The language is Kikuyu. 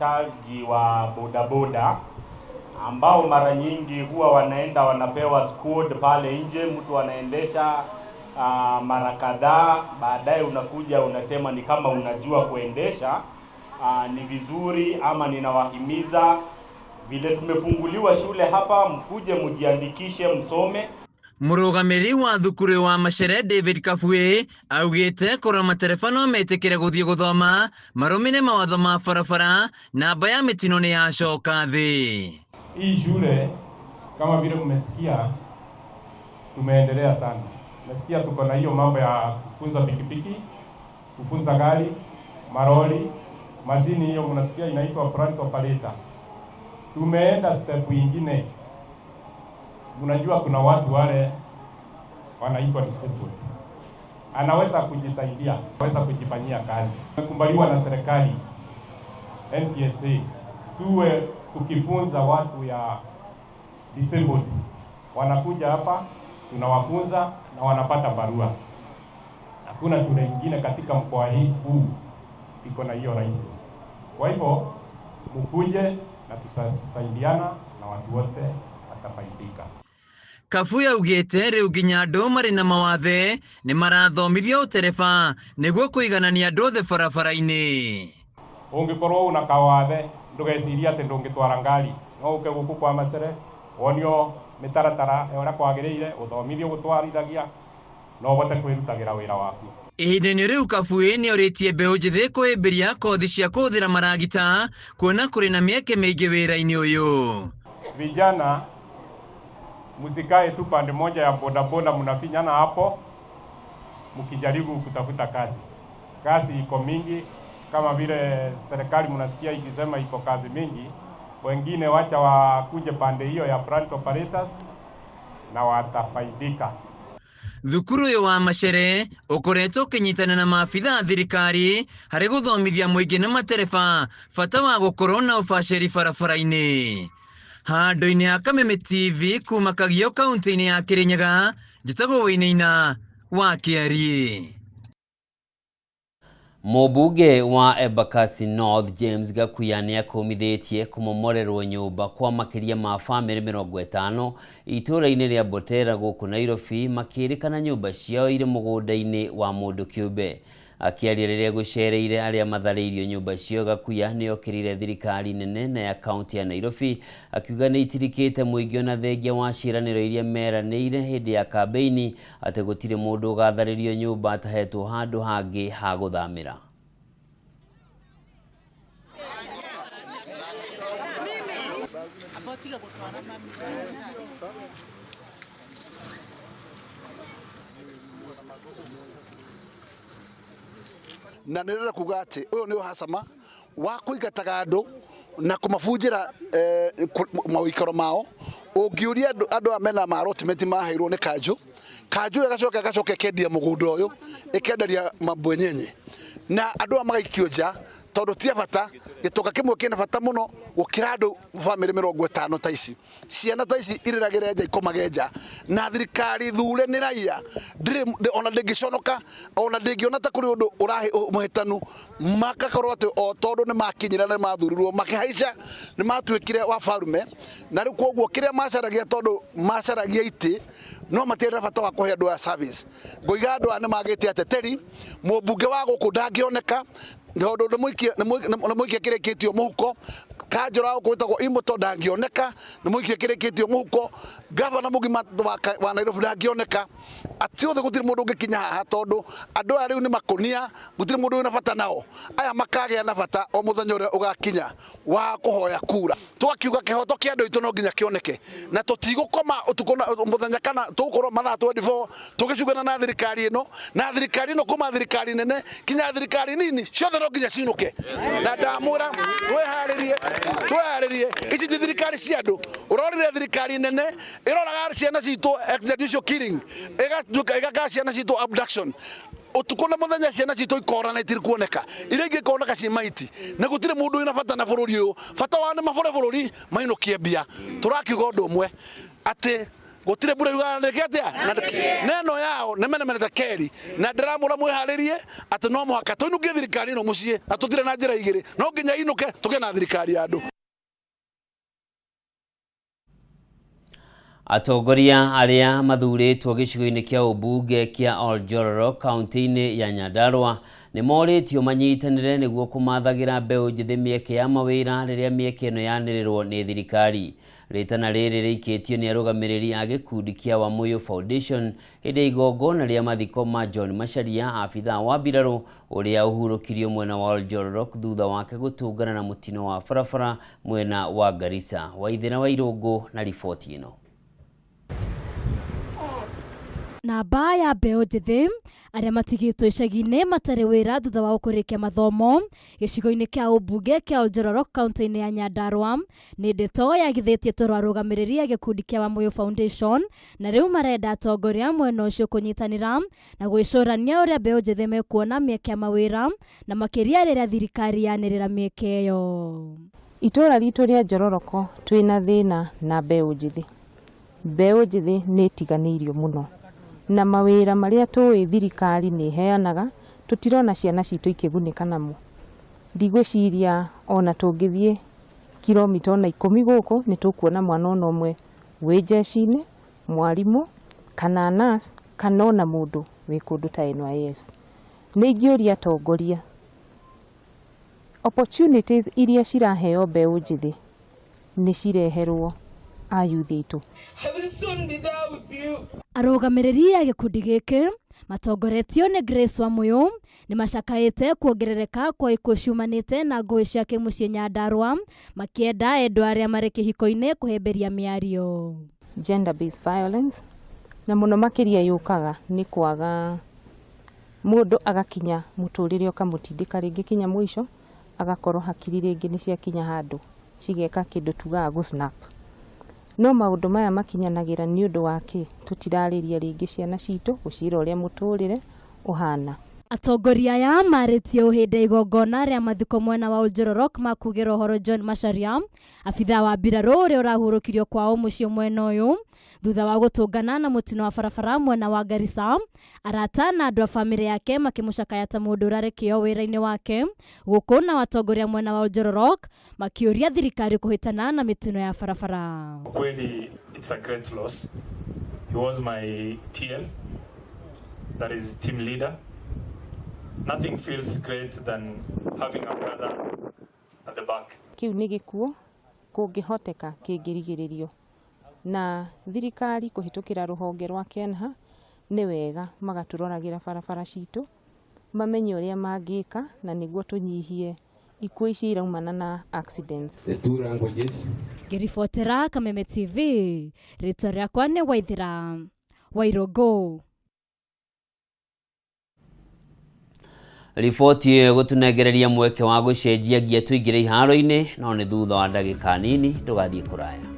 Waendeshaji wa bodaboda ambao mara nyingi huwa wanaenda wanapewa squad pale nje, mtu anaendesha mara kadhaa, baadaye unakuja unasema ni kama unajua kuendesha. Ni vizuri ama ninawahimiza vile tumefunguliwa shule hapa, mkuje mjiandikishe msome. Mũrũgamĩrĩri wa thukuru wa Macere David Kabui augĩte korwo matereba no metĩkĩre gũthiĩ gũthoma marũmĩre mawatho ma barabara, namba ya mĩtino nĩ yacoka thĩ. Hii shule kama vile mmesikia, tumeendelea sana. Mmesikia tuko na hiyo mambo ya kufunza pikipiki, kufunza gari, maroli, mashini hiyo mnasikia inaitwa plant operator. Tumeenda step ingine. Mnajua kuna watu wale wanaitwa disabled. Anaweza kujisaidia, anaweza kujifanyia kazi. Tumekubaliwa na serikali NTSA tuwe tukifunza watu ya disabled. Wanakuja hapa tunawafunza na wanapata barua. Hakuna shule nyingine katika mkoa huu iko na hiyo license. Kwa hivyo mkuje na tutasaidiana na watu wote watafaidika. Kabui augĩte rĩu nginya andũ marĩ na mawathe nĩ marathomithio ũtereba nĩguo kũiganania andũ othe barabara-inĩ. Ũngĩkorwo una kawathe ndũgecirie atĩ ndũngĩtwara ngari, no ũke gũkũ kwa Macere wonio mĩtaratara ya ũrĩa kwagĩrĩire, ũthomithio gũtwarithagia na ũhote kwĩrutagĩra wĩra waku. Ihinda-inĩ rĩu Kabui nĩ orĩtie mbeũ njĩthĩ kũhĩmbĩria kothi cia kũhũthĩra maragita kuona kũrĩ na mĩeke mĩingĩ wĩra-inĩ ũyũ. Vijana msikae tu pande moja ya bodaboda mnafinyana hapo mkijaribu kutafuta kazi. Kazi iko mingi, kama vile serikali mnasikia ikisema iko kazi mingi, wengine wacha wakuje pande hiyo ya plant operators na watafaidika. Thukuru ũyũ wa Macere ũkoretwo ũkĩnyitana na maabitha a thirikari harĩ gũthomithia mũingĩ na matereba bata wa gũkorwo na ũbacĩri barabara-inĩ. Handũ-inĩ ha Kameme TV kuma Kagio kaunti-inĩ ya Kirinyaga, njĩtagwo Wainaina wa Kĩariĩ. Mũmbunge wa Embakasi North James Gakuya nĩ akũmithĩtie kũmomorerwo nyũmba kwa makĩria ma bamĩrĩ 50 itũũra-inĩ rĩa Mbotera gũkũ Nairobi, makĩrĩkana nyũmba ciao irĩ mũgũnda-inĩ wa mũndũ kĩũmbe. Akĩaria rĩrĩa gũcereire arĩa matharĩirio nyũmba ciao, Gakuya nĩ okĩrĩire thirikari nene na ya kaunti ya Nairobi, akiuga nĩ itirikĩte mũingĩ ona thengia wa ciĩranĩro iria meranĩire hĩndĩ ya kambĩini atĩ gũtirĩ mũndũ ũgatharĩrio nyũmba atahetwo handũ hangĩ ha gũthamĩra. Na nĩ ndĩrenda kuga atĩ ũyũ nĩ ũhacama wa kũingataga andũ na kũmabunjĩra mawĩikaro mao. Ũngĩũria andũ aya mena ma allotment maheirwo nĩ kanjũ, kanjũ ĩgacoka ĩkendia mũgũnda ũyũ, ĩkenderia mabwenyenye, na andũ aya magaikio nja tondũ ti a bata. Gĩtonga kĩmwe kĩna bata mũno gũkĩra andũ bamĩrĩ 50 ta ici. Ciana ta ici irĩragĩre nja, ikomage nja, na thirikari thure nĩ raia ndĩrĩ ona ndĩngĩconoka, ona ndĩngĩona ta kũrĩ ũndũ ũrahe mũhĩtanu, makakorwo atĩ o tondũ nĩ makinyĩra na nĩ mathurirwo makĩhaica nĩ matuĩkire wa farume, na rĩu koguo kĩrĩa macaragia, tondũ macaragia itĩ, no matiarĩ na bata wa kũhe andũ aya service. Ngoiga andũ aya nĩ magĩte ateteri, mũmbunge wa gũkũ ndangĩoneka tondũ nĩ mũikie kĩrĩkĩtio mũhuko, kanjũra gũkũ wĩtagwo Imoto ndangĩoneka, nĩ mũikie kĩrĩkĩtio mũhuko, gavana mũgima wa Nairobi ndangĩoneka, atĩ othe gũtirĩ mũndũ ũngĩkinya haha tondũ andũ aya rĩu nĩ makũnia, gũtirĩ mũndũ wĩna bata nao. Aya makagĩa na bata o mũthenya ũrĩa ũgakinya wa kũhoya kura. Tũgakiuga kĩhoto kĩa andũ aitũ no nginya kĩoneke, na tũtigũkoma ũtukũ na mũthenya kana tũgũkorwo mathaa 24 tũgĩcungana na thirikari ĩno, na thirikari ĩno kuma thirikari nene kinya thirikari nini ciothe no nginya cinũke. Na ndamwĩra twĩharĩrie, twĩharĩrie, ici ti thirikari cia andũ. Ũrorire thirikari nene ĩroraga ciana citũ extrajudicial killing, ĩgatuĩka ĩgaka ciana citũ abduction utuku na muthenya, ciana citũ ikora na itiri kuoneka, iria ingĩ ikoneka ci maiti, na gutiri mundu wina bata na bururi uyu. Bata wao ni mabure bururi mainukie mbia. Turakiuga undu umwe ati Gutire mbura yugaga nĩkĩ atĩa neno yao nĩ menemenete keri na ndĩramũra mwĩharĩrie atĩ no mũhaka tũinũkie thirikari ĩno mũciĩ na tũtire na njĩra igĩrĩ, no nginya inũke tũgĩe na thirikari ya andũ. Atongoria arĩa mathurĩtwo gĩcigo-inĩ kĩa ũmbunge kĩa Oljororok kaunti-inĩ ya Nyandarua nĩ morĩtio manyitanĩre nĩguo kũmathagĩra mbeũ njĩthĩ mĩeke ya mawĩra rĩrĩa mĩeke ĩno yanĩrĩrwo nĩ thirikari. Rĩtana rĩrĩ rĩikĩtio nĩ arũgamĩrĩri a gĩkundi kĩa Wamuyu Foundation hĩndĩ ya igongona rĩa mathiko ma John Macharia, abithaa wa mbirarũ ũrĩa ũhurũkirio mwena wa Oljororok thutha wake gũtũngana na mũtino wa barabara mwena wa Garissa. Waithĩra wa Irũngũ na riboti ĩno. Namba ya mbeũ njĩthĩ arĩa matigĩtwo icagi-inĩ matarĩ wĩra thutha wa kũrĩkia mathomo gĩcigo-inĩ kĩa ũmbunge kĩa Oljororok kaunti-inĩ ya Nyandarua nĩ ndeto yagithĩtie toro arũgamĩrĩri a gĩkundi kĩa Wamuyu Foundation, na rĩu marenda atongoria mwena ũcio kũnyitanĩra na gwĩcũrania ũrĩa mbeũ njĩthĩ mekuona mĩeke ya mawĩra na makĩria rĩrĩa thirikari yanĩrĩra mĩeke ĩyo. Itũra ritũ rĩa Njororoko twĩna thĩna na mbeũ njĩthĩ. Mbeũ njĩthĩ nĩ ĩtiganĩirio mũno na mawĩra marĩa tũĩ thirikari nĩ ĩheanaga tũtirona ciana citũ ikĩgunĩka namo. Ndigwĩciria ona tũngĩthiĩ kilomita ona 10 gũkũ nĩ tũkuona mwana ona ũmwe wĩ jeshi-inĩ, mwarimũ kana nurse kana ona mũndũ wĩ kũndũ ta NYS. Nĩ ingĩũria atongoria opportunities iria ciraheo mbeũ njĩthĩ nĩ cireherwo a youth aitũ. Arũgamĩrĩri a gĩkundi gĩkĩ matongoretio nĩ Grace Wamuyu nĩ macakaĩte kuongerereka kwa ikuũ ciumanĩte na ngũĩ cia kĩmũciĩ Nyandarua, makĩenda endwa arĩa marĩ kĩhiko-inĩ kũhĩmbĩria mĩario. Gender based violence na mũno makĩria yũkaga nĩ kwaga mũndũ agakinya mũtũrĩre ũkamũtindĩka rĩngĩ kinya mũico agakorwo hakiri rĩngĩ nĩ ciakinya handũ cigeka kĩndũ tugaga gũ snap. No maũndũ maya makinyanagĩra nĩ ũndũ wa kĩ tũtirarĩria rĩngĩ ciana citũ gũcira ũrĩa mũtũrĩre ũhana. Atongoria aya marĩtie hĩndĩ ya igongona rĩa mathiko mwena wa Oljororok makugĩra ũhoro John Macharia, abithaa wa mbirarũ ũrĩa ũrahurũkirio kwao mũciĩ mwena ũyũ thutha wa gũtũngana na mũtino wa barabara mwena wa Garissa. Arata na andũ a bamĩrĩ yake makĩmũcakaya ta mũndũ ũrarĩ kĩo wĩra-inĩ wake gũkũ, na watongoria mwena wa Oljororok makĩũria thirikari kũhĩtana na mĩtino ya barabara. Kweli it's a great loss. He was my TL, that is team leader. Nothing feels great than having a brother at the back. Kĩu nĩ gĩkuũ kũngĩhoteka kĩngĩrigĩrĩrio na thirikari kũhĩtũkĩra rũhonge rwa KENHA nĩ wega magatũroragĩra barabara citũ mamenye ũrĩa mangĩka na nĩguo tũnyihie ikuũ ici iraumana na accidents. The two languages. Ngĩribotera Kameme TV, rĩtwa rĩakwa nĩ Waithĩra Wairũngũ. Riboti ĩyo ĩgũtũnengereria mweke wa gũcenjia nginya tũingĩre iharo-inĩ no nĩ thutha wa ndagĩka nini, ndũgathiĩ kũraya.